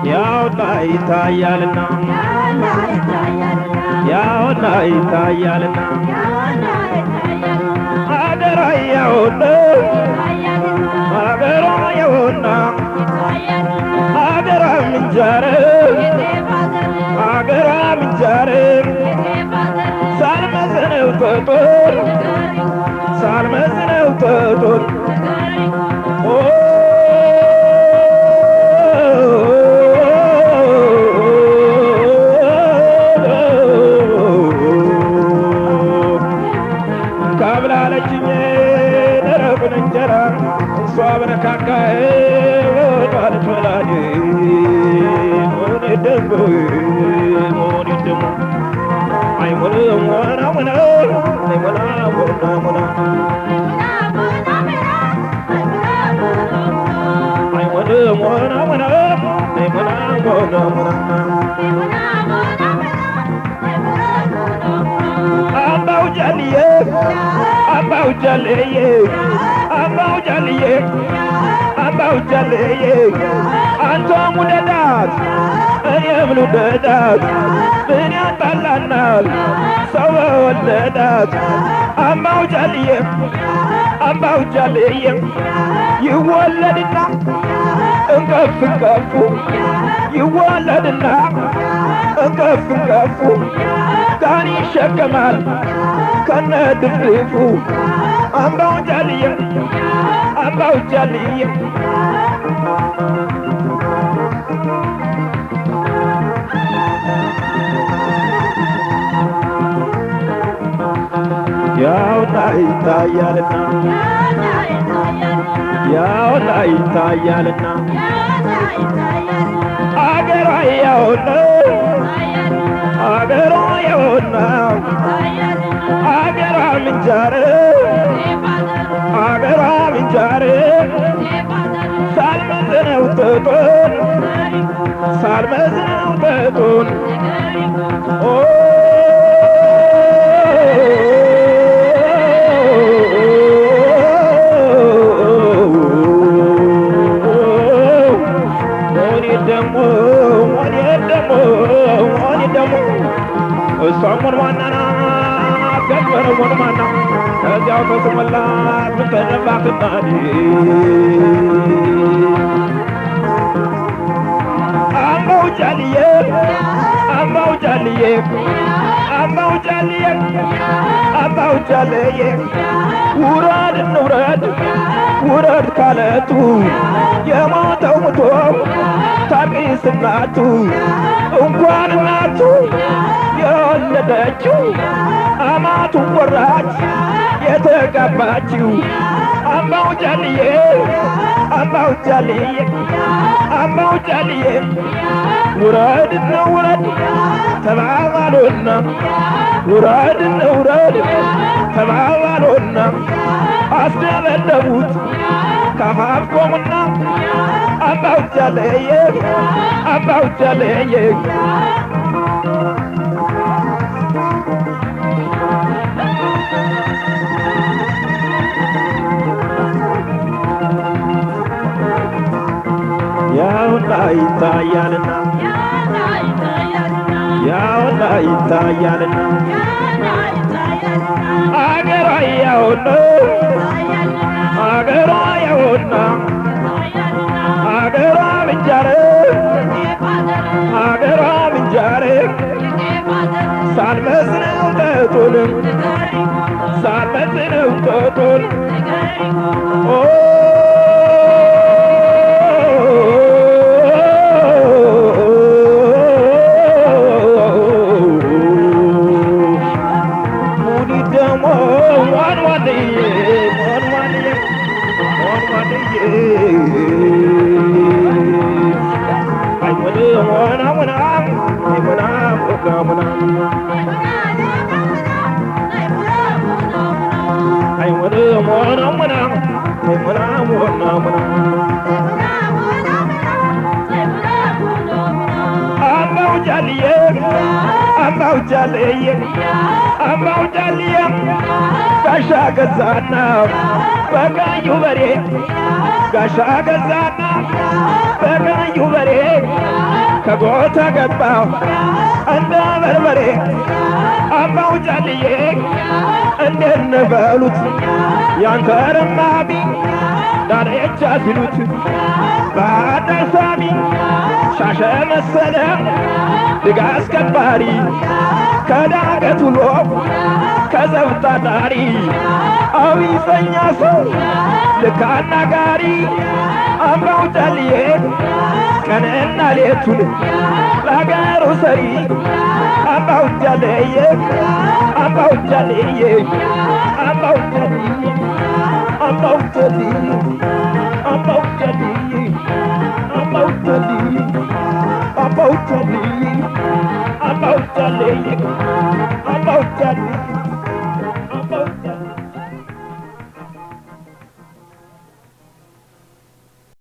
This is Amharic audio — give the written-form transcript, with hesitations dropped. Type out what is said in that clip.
ያውና ይታያልና ያውና ይታያልና አገሯ ያውና አገሯ ያውና አገሯ ምንጃር አገሯ ምንጃር ሳልመዝነው ጦጡን ሳልመዝነው ጦጡን ካብላለችኝ ደረቁን እንጀራ እሷ በነካካዬ ወጧል ቶላኔ ሞኔ ደሞ ሞኔ ደሞ አይሞን ሞና ሞና አይሞና ሞና ሞና አይሞን ሞና ሞና አይሞና ሞና ሞና አምባው ጃልዬ አምባው ጃልዬ አምባው ጃልዬ አምባው ጃልዬ አንተም ውደዳት እኔም ልውደዳት ምን ያጣላናል ሰው በወለዳት አምባው ጃልዬ አምባው ጃልዬ ይወለድና እንቀፍ እንቀፉ ይወለድና እንቀፍ እንቀፉ ጋን ይሸከማል ከነ ድፍድፉ አምባው ጃልዬ አምባው ጃልዬ ያውና ይታያልና ያውና ይታያልና አገሯ ያውና አገሯ ያውና አገሯ ምንጃር አገሯ ምንጃር ሳልመዝነው ጥጡን ሳልመዝነው ጥጡን እሷም ዋናና ገበረ ወንማና ከዚያው ተስሞላት ምን ተነፋትና አምባው ጃልዬ አምባው ጃልዬ አምባው ጃልዬ አምባው ጃልዬ ውረድ እንውረድ ውረድ ካለቱ የሞተው ሙቶ ታቂስ እናቱ እንኳን እናቱ የወለደችው አማቱ ወራች የተጋባችው አምባው ጃልዬ አምባው ጃልዬ አምባው ጃልዬ ውረድ እንውረድ ተባባሉና ውረድ እንውረድ ተባባሉና አስደበደቡት ከአፋፍ ቆሙና አምባው ጃልዬ አምባው ጃልዬ ያውና ይታያልና ያውና ይታያልና አገሯ ያውና አገሯ ያውና አገሯ ምንጃር አገሯ ምንጃር ሳልመዝነው ጦጡን ሳልመዝነው ጦጡን አምባው ጃልዬ አምባው ጃልዬ አምባው ጃልዬ ጋሻ ገዛና በቀዩ በሬ፣ ጋሻ ገዛና በቀዩ በሬ፣ ከጎታ ገባው እንደ በርበሬ። አባው ጫልዬ እንዴት ነህ በሉት፣ ያንተርማቢ ዳንኤቻ ሲሉት ባዳሳሚ ሻሸ መሰለ ድጋ አስከባሪ፣ ከዳገት ውሎ ከዘብጣጣሪ አዊፀኛ ሰው ልክ አናጋሪ። አምባው ጫልዬ ቀንና ሌቱን ለሀገሩ ሰሪ። አምባው ጫልዬ፣ አምባው ጫልዬ፣ አምባው ጫልዬ፣ አምባው ጫልዬ።